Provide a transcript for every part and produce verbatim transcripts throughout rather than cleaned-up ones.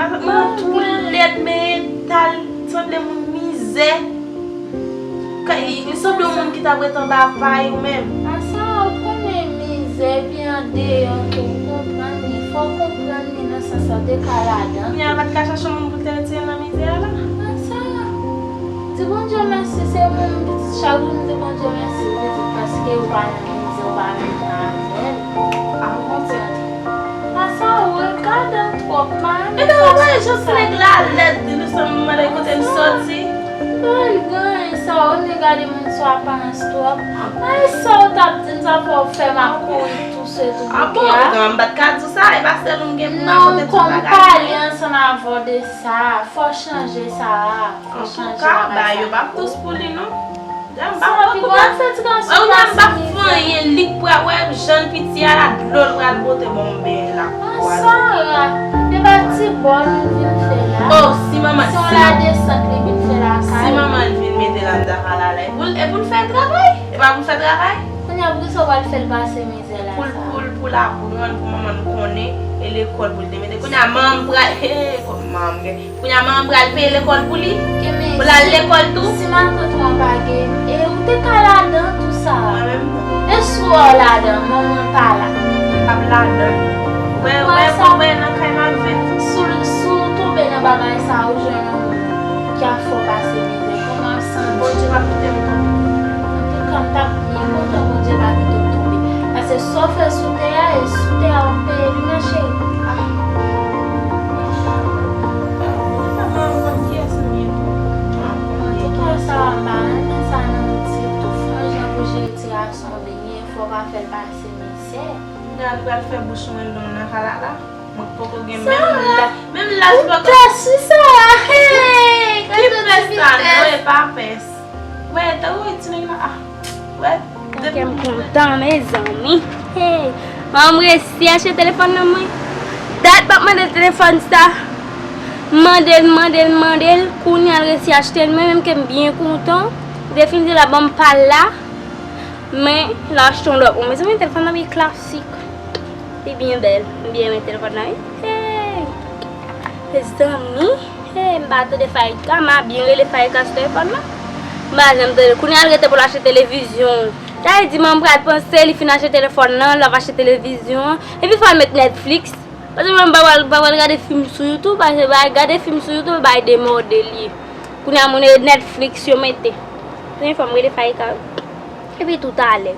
Mwen twou lèd, men tal sanble moun mizè. Kay, li sanble yon moun ki t ap ret anba pay ou menm. Asa, ou konnen mizè, epi andeyò tou, ou konprann li. Fò w konprann li nan sans sa, w te ka ladan. Kounye a, l pa t ka chache yon moun pou l te retire l nan mizè a la. Asa, di Bondye mèsi, se mwen menm pitit, chak jou m di Bondye mèsi pitit, paske ou pa nan mizè, ou pa menm nan avè l. Ou konprann? Asa, ou regadan twòp, man. Ebyen, ou wè jan ti nèg la lèd, li sanble m mande kote l soti. Bay, grann sa, ou vin gade moun sou aparans twòp. Ay, sa ou t ap di m, sa fè w fè m ap kouri touse tou bouke a. Ah bon, m pa t ka di w sa, e pa sèl ou m gen pou m rakonte tout bagay. Non, kòm m pale ansanm avè w de sa, fò w chanje sa a, fò w chanje bagay sa. Antouka, bay, yo p ap tous pou li, non. Jan m pa pran koup la. Ou nan m pa fanyen, li k pral wè jan l piti a la, dlo l pral pote bon m benyen la. Sara, e pa ti bò li vin fè la. Oh, si manman, si manman, si manman l vin mete l anndan kalala, e pou l, e pou l fè travay? E pa pou l fè travay? Kounye a, poukisa w pral fè l pase mizè la sa? Pou l, pou l, pou l aprann, pou manman l konnen, e lekòl pou l te mete. Kounye a, manman m pral, he, manman m gen. Kounye a manman pral peye lekòl pou li? Pou l al lekòl tou? Si matant ou an pa gen, e ou te ka ladan tou sa. Mwen menm non. E si w wè w ladan, manman pa la. M p ap ladan. Wè, wè, wè, nan kay malfèt. Si w, si w tonbe nan bagay sa, ou jwenn yon moun ki ap fè w pase mizè, kòman w ap santi? Bondye p ap kite m tonbe. Antouka, m t ap byen kontan Bondye pa kite w tonbe. Paske sa w fè sou tè a, e sou tè a w ap peye li, ma chérie. Ah. Antouka, sa a, m pa renmen sa nan yon ti tou franj jan pou jere ti gason benyen, fò w pa fè l pase mizè. Gad, pral fè bouch mwen long nan kalala. Mwen poko gen menm la, menm laj poko. Ou pès wi, Sara. Hey, ki pès sa non, e pa pès. Wè, ta wè ti nèg la, ah. Wè. Kè m kontan, mezanmi. Hey, manman m resi achte telefòn nan mwen. Dat m ap mande telefòn sa. M mande l, m mande l, m mande l. Kounye a l resi achte l. Mwen menm kè m byen kontan. Definitè la ban m pa l la. Men, l achte yon lòt. Mezanmi, telefòn nan byen klasik. Li byen bèl. M byen renmen telefòn nan, wi. Hey! Mezanmi, hey, m pa tande Faïka, m a byen rele Faïka sou telefòn nan. M pa janm tande. Kounye a l rete pou l achte televizyon. Sa vle di manman pral panse li fin achte telefòn nan, l ap achte televizyon an. Epi fò l met Netflix. Paske manman pa pral, pa pral gade fim sou YouTube, paske bay gade fim sou YouTube, bay demòde li. Kounye a moun e Netflix yo mete. Kounye a fò m rele Faïka. Epi toutalè.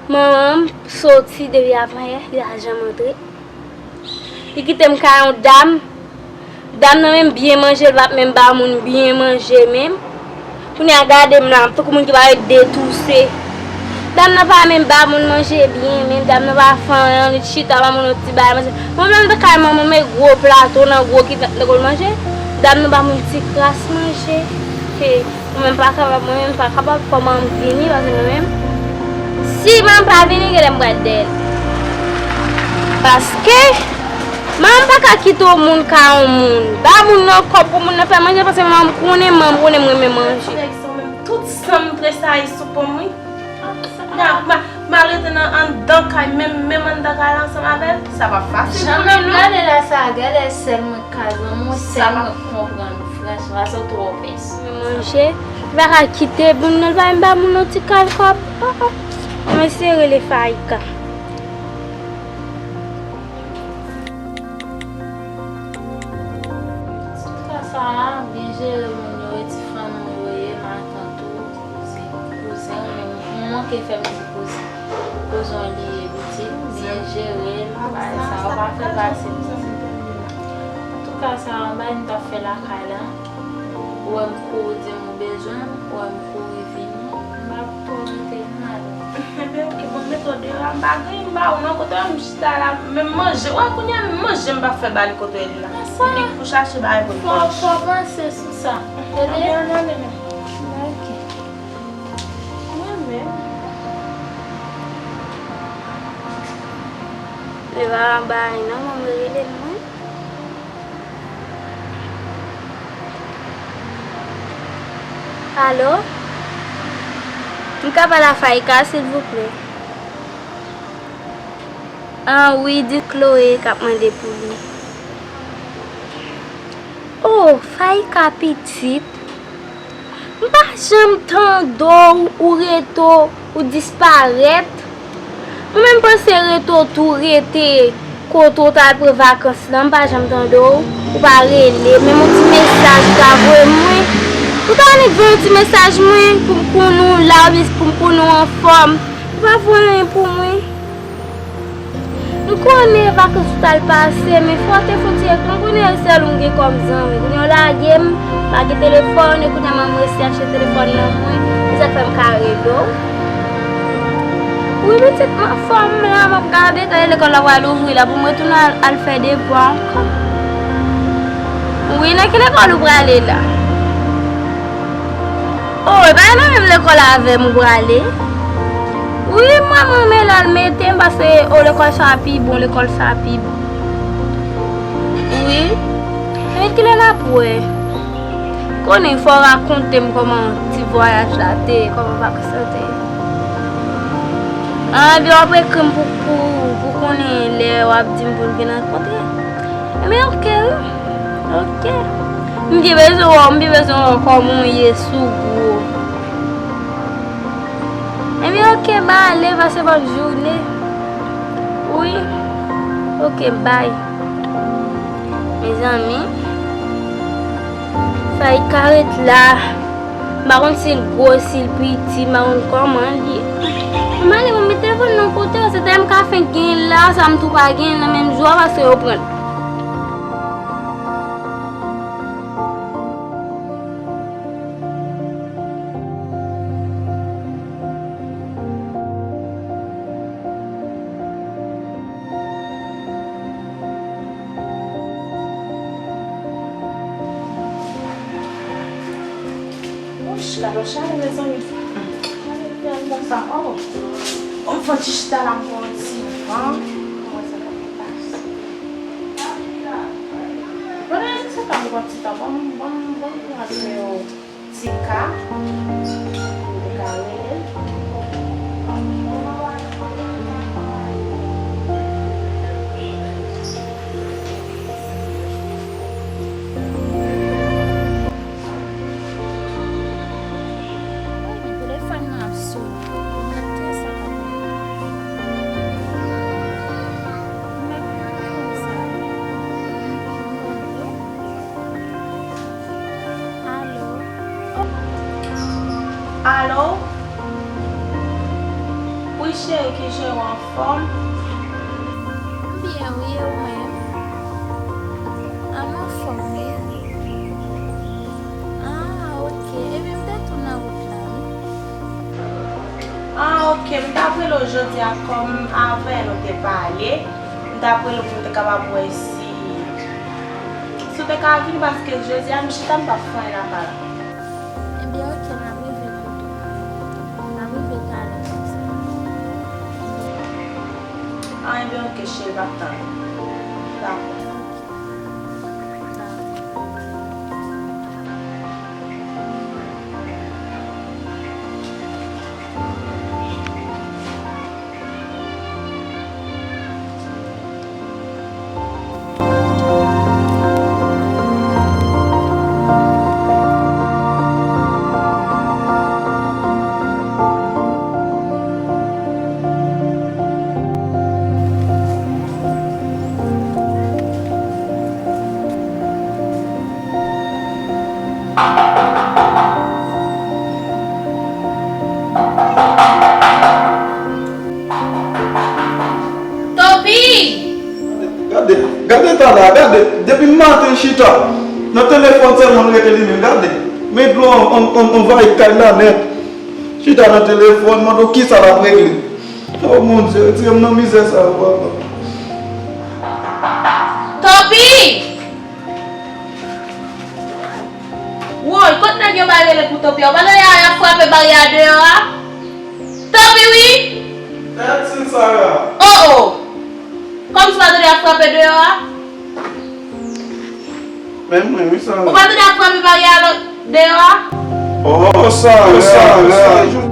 Manman m soti depi avanyè, li pa janm antre. Li kite m kay yon dam. Dam nan menm byen manje, l p ap menm ba moun byen manje menm. Kounye a gade m la, m tankou moun ki pa ret detouse. Dam nan pa menm ba moun manje byen menm, dam nan pa fè anyen, li chita ba moun yon ti bagay manje. Mwen menm nan kay manman m, e gwo plato nan gwo kit nan lekòl manje. Dam nan ba moun ti kras manje. He. Mwen menm pa kapab, mwen menm pa kapab, fò manman m vini, paske mwen menm, si manman m pa vini, genlè m pral dèyè l. Paske manman m pa ka kite yon moun ka yon moun. Ba moun nan kòb pou moun nan fè manje, paske manman m konnen, manman m konnen m renmen manje. Tout san m tresayi sou pon m, wi. Kounye a, m a, m a rete nan anndan kay, menm, menm anndan kay la ansanm avè l, sa p ap fasil pou li non. Jan m ap gade la sa, gade sèl mwen k ka zanmi w, sèl mwen k konprann ou, franchman, sa w twò pès. Manje, li pa ka kite moun nan, li pa menm ba moun nan ti kal kòb. Oh, oh. Mwen se rele Faïka. Antouka, sa a, byen jere moun yo, e ti fanmi w yo ye, matant ou, kouzen, kouzen, ou manke fè m di kouzen. Kouzen w li ye, pitit, byen jere l, bagay sa, ou pa fè l pase pitit. Antouka, sa a, yon bagay m t ap fè lakay la. Ou wè m kouri di m ou bezwen m, ou wè m kouri vini, m pa twò rete non, ale. Ebyen, oke, bon, m mete w deyò a, m pa gen, m pa wè w nan kote w, m chita la, menm manje, wè, kounye a, menm manje m pa fè ba li kote w ye la. Li k pou chache bagay pou l pòch. Fò, fò panse sou sa. Tande? Ebyen, ann ale, men. Oke. Mwen menm. Li pa anba non, mwen rele l mwen. Alo? M ka pale a Faïka, silvouplè? Ah, wi, di Chloé k ap mande pou li. Oh, Faïka pitit, m pa janm tande w, ou rete w, ou disparèt. Ou menm panse rete w tou rete kote w t al pran vakans lan, m pa janm tande w, ou pa rele, menm yon ti mesaj ou ta voye mwen. Ou ta annik voye yon ti mesaj mwen pou m konnen w la, oubyen pou m konnen w anfòm. Ou pa voye anyen pou mwen. M konnen vakans ou t al pase, men fò w te fè yon ti efò. M konnen e sèl ou m gen kòm zanmi. Kounye a w lage m, pa gen telefòn, e kounye a m resi achte telefòn nan mwen. Se sa k fè m ka rele w. Wi, pitit, m anfòm la, m ap gade, tande lekòl la pral ouvri la, pou m retounen al, al fè devwa ankò. Wi, nan ki lekòl ou prale la? Oh, e pa nan menm lekòl avè m ou prale? Wi, mwen, mwen renmen l al mete m, paske, oh, lekòl sa pi bon, lekòl sa pi bon. Wi. Ebyen, kilè n ap wè? Konnen, fò w rakonte m kòman ti vwayaj la te ye, kòman vakans lan te ye. Ah, ebyen, w ap ekri m pou, pou, pou konnen lè w ap di m pou n vin rankontre. Ebyen, oke, wi. Oke. M byen bezwen wè w, m byen bezwen wè w kòman w ye sou gwo. Ebyen, oke, m ale, pase bòn jounen. Wi. Oke, bay. Mezanmi, Faïka ret la. M pa konn si l gwo, si l piti, m pa konn kòman l ye. M ale, mwen met telefòn nan kote, se ta m ka fenk genyen l la, sa m tou pa genyen l nan menm jou a, paske yo pran l. Wouch, gade yon chalè, mezanmi. Chalè fè m konsa. Oh, oh, m fè yon ti chita la, m pran yon ti van. Mwen wè sa k ap pase. Mwen wè sa k ap pase, bon, bon, bon, bon, bon, bon. Ti ka, ou te ka rele l. Wi, men telefòn nan ap sone. Gade sa k ap pase. Mèt nan sa. Alo? Alo? Wi, cheri, kijan w anfòm? M byen, wi, e ou menm? A, m anfòm, wi. A, oke. Ebyen, m te tou nan wout la, wi. A, oke. M t ap rele w jodi a, kòm avè nou te pale. M t ap rele w pou m te kapab wè si, si w te ka vin, paske jodi a m chita, m p ap fè anyen lakay la. Ebyen, oke, m ap rive kote w. M ap rive talè konsa. A, ebyen, oke, cheri, m ap tann ou. Dakò. Oke. Dakò. Topi! Gade, gade eta la, gade, depi maten chita nan telefòn sèlman l rete li menm, gade. Men dlo an, an, an, anvayi kay la nèt. Chita nan telefòn, mande w kisa l ap regle. Oh mon Dieu, retire m nan mizè sa yo, papa. Topi! Woy, kot nèg yo bay rele pou Topi a? Ou pa tande y ap frape baryè a deyò a? Topi wi! Fè ti Sara. Oh, oh! Kòmsi ou pa tande y ap frape deyò a? Men mwen, wi, Sara. Ou pa tande y ap frape baryè a deyò a? Oh, Sara, Sara.